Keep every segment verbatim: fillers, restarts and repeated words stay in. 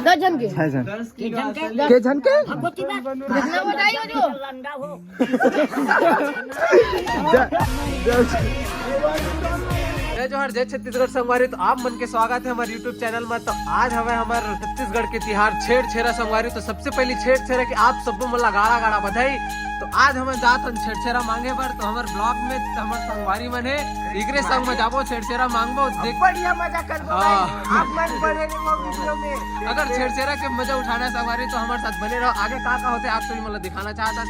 दस झन के। छह झन। के झन के? के झन के? हमको कितना? कितना बताइए जो? जय, जय, जय जोहार, जय छत्तीसगढ़ संगवारी। तो आप मन के स्वागत है हमर YouTube चैनल में। तो आज हवे हमर छत्तीसगढ़ के तिहार छेरछेरा संगवारी। तो सबसे पहली छेरछेरा के आप सबो मन ला गाड़ा गाड़ा बधाई। तो आज हमन जात हन छेरछेरा मांगे बर। तो हमर ब्लॉग में हमर संगवारी मन है, इकरे संग में जाबो छेरछेरा मांगबो। देख बढ़िया मजा करबो हाँ। भाई। आप मन बने रहो वीडियो में। अगर छेरछेरा के मजा उठाना है संगवारी तो हमर साथ बने रहो। आगे का का होते आप सभी मन ला दिखाना चाहत हन।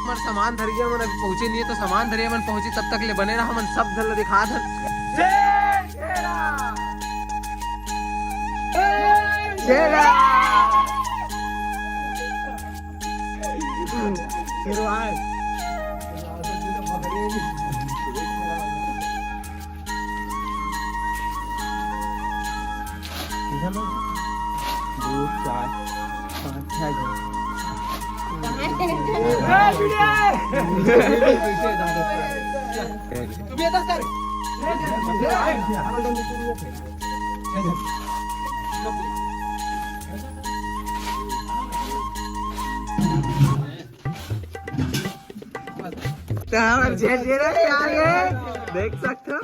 हमर सामान धरिया मन अभी पहुंचे नहीं है, तो सामान धरिया मन पहुंचे, तब तक ले बने रहो, हमन सब झन ला दिखा दन। शेरा। शेरा। शेरवा। दो, चार, पाँच, छह झन। तो हमर छेरछेरा के आगे देख सकथो।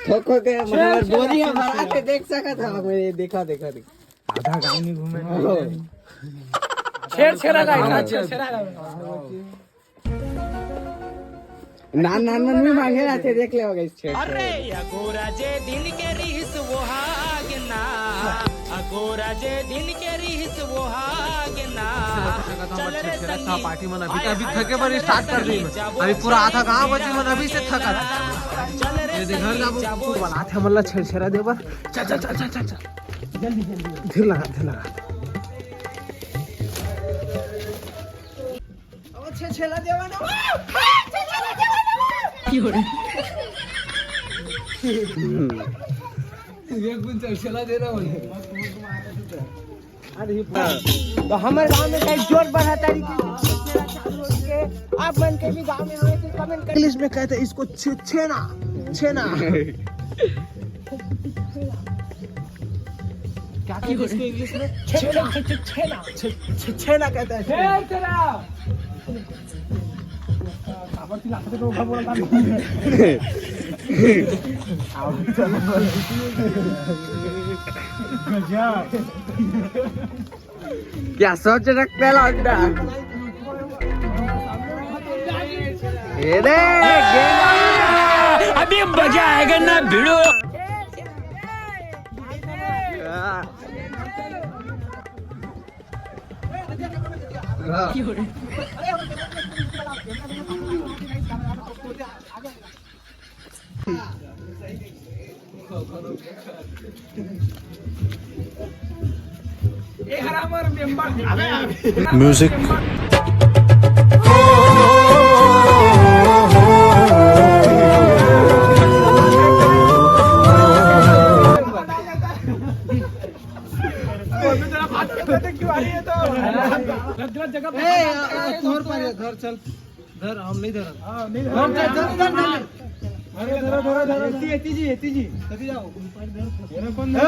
खो खो के मतलब बोरी ह भरा के देख सकत हव। मेरे देखा, देखा, देखा। आधा गांव में घूमे। छेरछेरा का, हाँ। छेरछेरा का। ना, ना, ना, नहीं मांगे रहते, देख ले होगा इस छेरछेरा। अरे, अगोरा जे दिन के रिहिस वो हाग ना, अगोरा जे दिन के रिहिस वो हाग ना। चल रे संगी, पार्टी मन अभी, अभी थके बर स्टार्ट कर दी। अभी पूरा आधा गांव बची मन अभी से थका। ये दे घर जाबो, तू बलात हे हमन ला छेरछेरा दे बर। चल, चल, चल, चल, चल, चल। जल्दी, जल्दी। धीर लगा, धीर लगा। अब छेरछेरा देवा ना। एक गुण छेरछेरा दे रहा हूँ। अरे, तो हमर गांव में कहीं जोर बढ़ा तारी के, आप मन के भी गांव में होए तो कमेंट कर। इंग्लिश में कहते हैं इसको छे-, छेना, छेना। क्या कहते हैं इसको इंग्लिश में? छेना, छे-, छे-, छेना। छे-, छे-, छेना कहते हैं। छेरछेरा। क्या सोच रखते लौंडा? ये देख, अभी मजा आएगा ना भिड़ो। म्यूजिक। ए, आ, आ, धर पर, धर, चल। धर, हम नहीं धरन। हाँ, नहीं धरन। धर, धर, धर, धर, धर। अरे, धरो, धरो, धरो। एती, एती जी, एती जी। एती जाओ। मेरा कौन ए!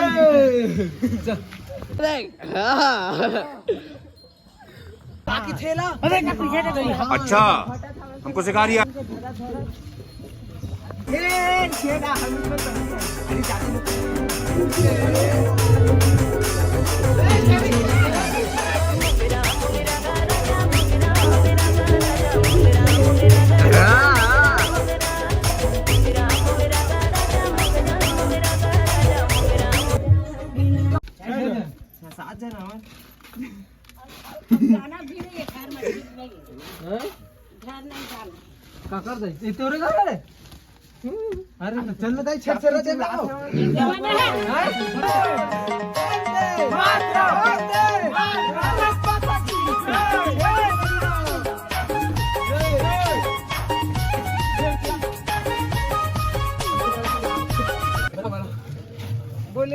जा। बाकी थैला। अरे, क्या पीछे से गई? अच्छा, हमको सिखा रिया। सात जन हवन। जाना भी नहीं है, घर में नहीं है। हाँ? घर नहीं जाना। का कर दे? ये तोरे घर है? अरे तो चल ना ताई, छेरछेरा दे ना। जमाना है। हाँ? मार दे, मार दे, मार दे।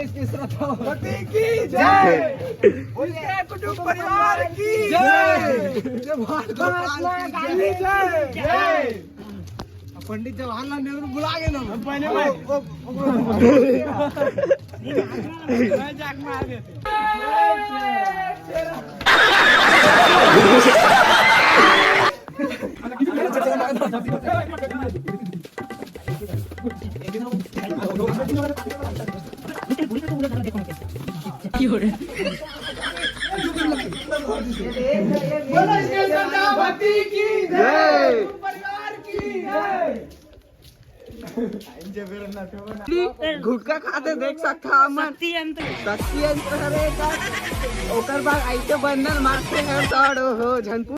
पति की जय। उसके कुटुंब परिवार की जय। जय महात्मा गांधी की जय। जय। पंडित जवाहरलाल नेहरू बुला के ना। पहले वो, वो, वो, मैं जाके मार देते। बोलो श्री सेनापति की जय। परिवार की जय। गुटखा खाते देख सकता हमन। शक्ति यंत्र। शक्ति यंत्र हरे का। ओकर बाद आइते बंदर मारते हैं साड़ो हो झनकू।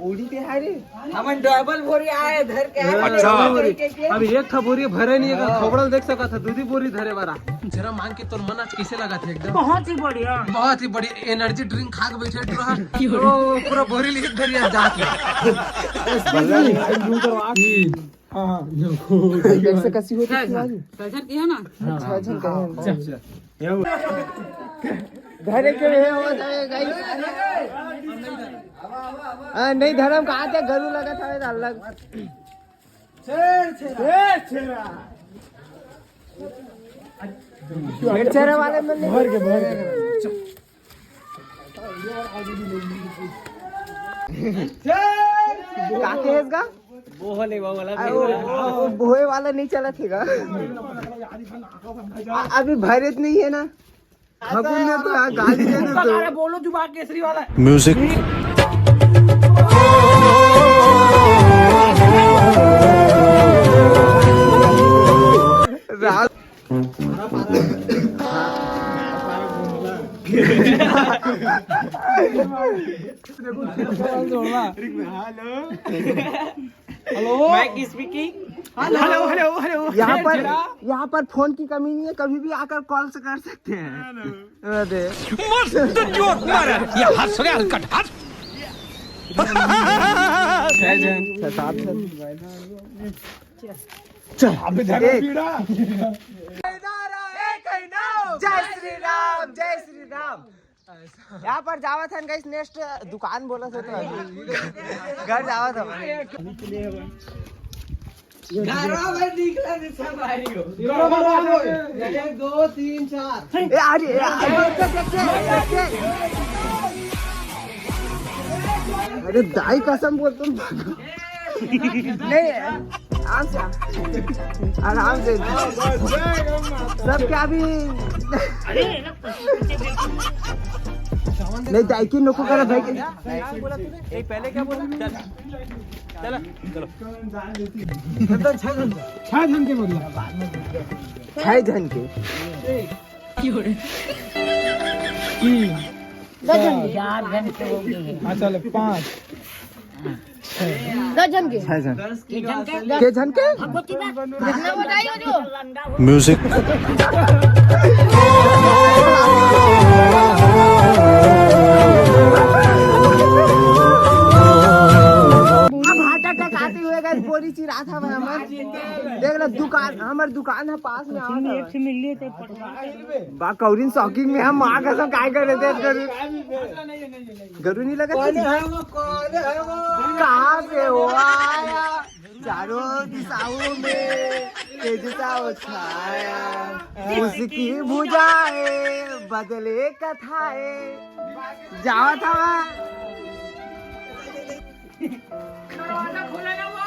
उड़ी के हाय रे। हमन डबल बोरी आए धर के आए। अच्छा। डबल बोरी। अब एक ठा बोरी भरे नहीं है, थोबड़ा देख सकत था, दूधी बोरी धरे वाला। जरा मांग के तोर मन आज कैसे लगा थे एकदम? बहुत ही बढ़िया। बहुत ही बढ़िया। एनर्जी ड्रिंक खा के बैठे रहा। ओ, पूरा बोरी लेके धरिया जात है। हाँ, हाँ। कैसे कसी होती है? छह जन। छह जन किया ना? छह जन कहे हैं। अच्छा, अच्छा। घरे के हे हो जाए, गाइस। हाँ, नहीं धर्म कहा थे, गरु लगा था, अलग। शेर छेरा। शेर छेरा। शेर छेरा वाले में नहीं। भर के, भर के। शेर छेरा। का तेज का? बोहले वाला अरे, वो, वो बोहे वाला नहीं चला थेगा। अभी भरत नहीं है ना। खगुन ने तो यहाँ गाली दे दे तो। अरे बोलो जुबान केसरी वाला। म्यूजिक। रात। Hello. Hello. Mike speaking. Hello, hello, hello, hello. यहाँ पर, यहाँ पर फोन की कमी नहीं है, कभी भी आकर कॉल से कर सकते हैं। अरे। मस्त जोक मारा। ये हंस रहे हलकट हंस। छह जन। छह, सात जन। चल, अबे धर्म एक। पीड़ा। जय श्री राम, जय श्री राम। यहाँ पर जावत हन गाइस, नेक्स्ट दुकान बोला था तो घर जावत हन। घरवा में निकला से सब आई हो। एक, दो, तीन, चार। ए, अरे, ए, अरे, देख, देख, देख, देख। अरे दाई कसम बोल तुम। नहीं, आराम से, आराम से। सबके अभी नहीं, दाई की नको करे भाई। क्या बोला तूने? नहीं, पहले क्या बोला? चल। चल, चलो। छह जन के मतलब। छह जन के। तीन। दो जन के। चार जन के हो गए हैं। हाँ, चलो, पाँच। दो जन के। छह जन। के जन के? जितना बताइए जो। म्यूजिक। अब हार्ट अटैक आते हुए गाइस, बोरी चिरा था भाई हमर। देख लो दुकान, हमर दुकान है पास में, आवा था। बा कौरिन शॉकिंग में हम माँ कसम काय करे थे गरु। गरु नहीं लगा कौन था? है वो? कौन है वो? कहाँ से वो आया? चारों दिशाओं में तेज सा वो छाया। उसकी भुजाएं बदले कथाएं। जावा था वहाँ। दरवाजा खोले ना वो।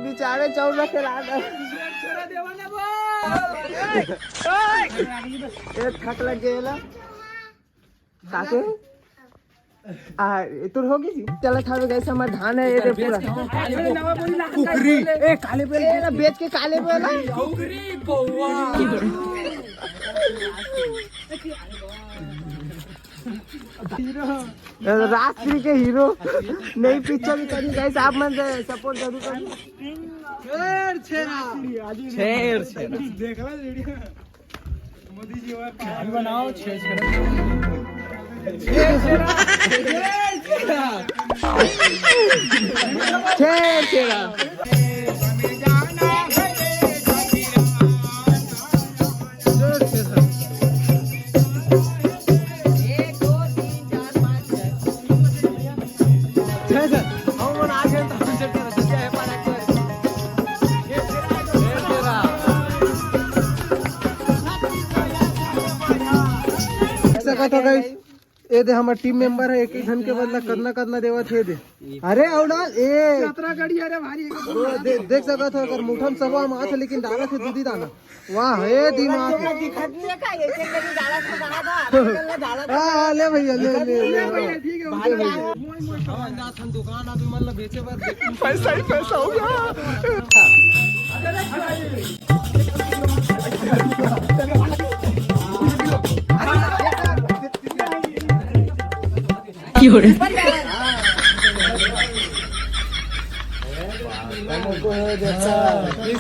बेचारे चौदह के लाग। छोरा देवा ना वो। ए, थक लग गए ला। काके? आ, तोर हो गई? चला था गाइस, हमार धान है, ये दे पूरा। कुकरी। ए, काले बेल। ए, ना बेच के काले बेल। कुकरी, कौवा। राजश्री के हीरो। नई पिक्चर भी करी गाइस, आप मन से सपोर्ट जरूर करी। शेर छेरा। शेर छेरा। देख ला वीडियो। मोदी जी हमारे पास बनाओ, छेर छेरा। शेर छेरा। गाइस, ये दे हमर टीम मेंबर है, एक एक झन के बदला कतना कतना देवत हे दे। अरे अउ डाल ए सतरा गड़ी। अरे भारी एक ओ, दे, देख सकत हो, अगर मुठम सबो हम आथे, लेकिन डालत हे दू दी दाना। वाह, ए दिमाग। दिखत नहीं है का? एक एक गड़ी डालत हे, डालत हे, डालत हे। हाँ, हाँ, ले भैया, ले, ले, ले, ले। भैया, ठीक है, भाई, भाई। दुकान अभी मतलब बेचे बर पैसा ही पैसा होगा। तीस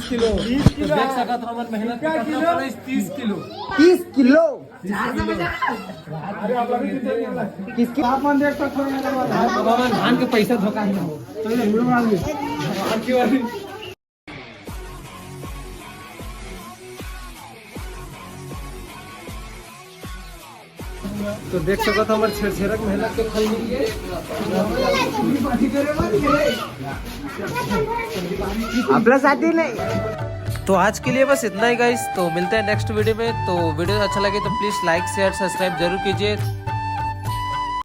किलो। देख सकत हो हमर मेहनत के कितना बड़ा, तीस किलो। तीस किलो। किसकी आप मन देख सकते हो, धान के पैसा धोखा नहीं हो। तो ये वीडियो बना ली। आपकी वाली। तो देख सकत हो हमर छेरछेरक मेहनत के फल मिल गए। अपना साथी नहीं। तो आज के लिए बस इतना ही गाइस, तो मिलते हैं नेक्स्ट वीडियो में। तो वीडियो अच्छा लगे तो प्लीज लाइक शेयर सब्सक्राइब जरूर कीजिए।